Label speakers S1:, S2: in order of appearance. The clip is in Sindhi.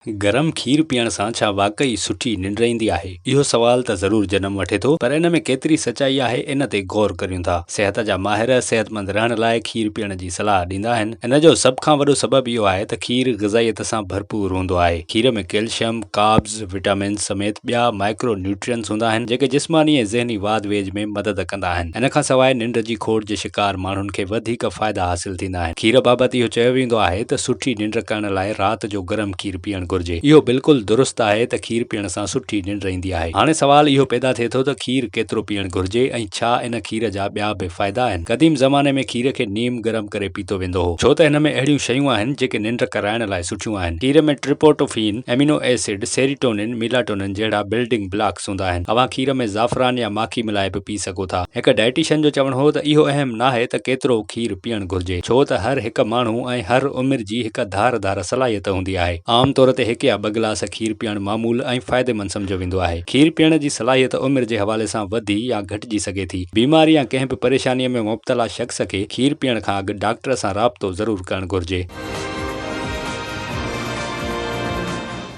S1: گرم کير پيئڻ سان ڇا واقعي سٺي ننڊ ايندي آهي؟ اهو سوال ته ضرور جنم وٺي ٿو پر ان ۾ ڪيتري سچائي آهي ان تي غور ڪريون ٿا. صحت جا ماهر صحتمند رهڻ لاء کير پيئڻ جي صلاح ڏيندا آهن. ان جو سڀ کان وڏو سبب اهو آهي ته کير غذائيت سان ڀرپور هوندو آهي. کير ۾ ڪيلشم، ڪاربز، وٽامنز سميت ٻيا مائڪرو نيوٽرينز هوندا آهن جيڪي جسماني ۽ ذهني واڌ ويجهه ۾ مدد ڪندا آهن. ان کان سواء ننڊ جي کوٽ جي شڪار ماڻهن کي وڌيڪ فائدا حاصل ٿيندا آهن. کير بابت اهو چيو ويندو آهي ته سٺي ننڊ ڪرڻ لاء رات جو گرم کير پيئڻ گهرجي. اهو بلڪل درست آهي ته کير پيئڻ سان سٺي ننڊ ايندي آهي. هاڻي سوال اهو پيدا ٿئي ٿو ته کير ڪيترو پيئڻ گهرجي ۽ ڇا ان کير جا ٻيا به فائدا آهن؟ قديم زماني ۾ کير کي نيم گرم ڪري پيتو ويندو هو. ڇو ته هن ۾ اهڙيون شيون آهن جيڪي ننڊ ڪرائڻ لاء سٺيون آهن. کير ۾ tryptophan, amino acid, serotonin, melatonin جهڙا بلڊنگ بلاڪس هوندا آهن. اوهان کير ۾ زعفران يا ماکي ملائي به پي سگهو ٿا. هڪ ڊائٽيشن جو چوڻ هو ته اهو اهم ناهي ته ڪيترو کير پيئڻ گهرجي، ڇو ته هر هڪ ماڻهو ۽ هر عمر جي هڪ ڌار ڌار صلاحيت هوندي آهي. عام طور تي هڪ يا ٻه گلاس کير پيئڻ معمول ۽ فائديمند سمجهيو ويندو آهي. کير پيئڻ جي صلاحيت عمر جي حوالي سان وڌي يا گهٽجي سگهي ٿي. بيماري يا ڪنهن به پريشانيء ۾ مبتلا شخص کي کير پيئڻ کان اڳ ڊاڪٽر سان رابطو ضرور ڪرڻ گهرجي.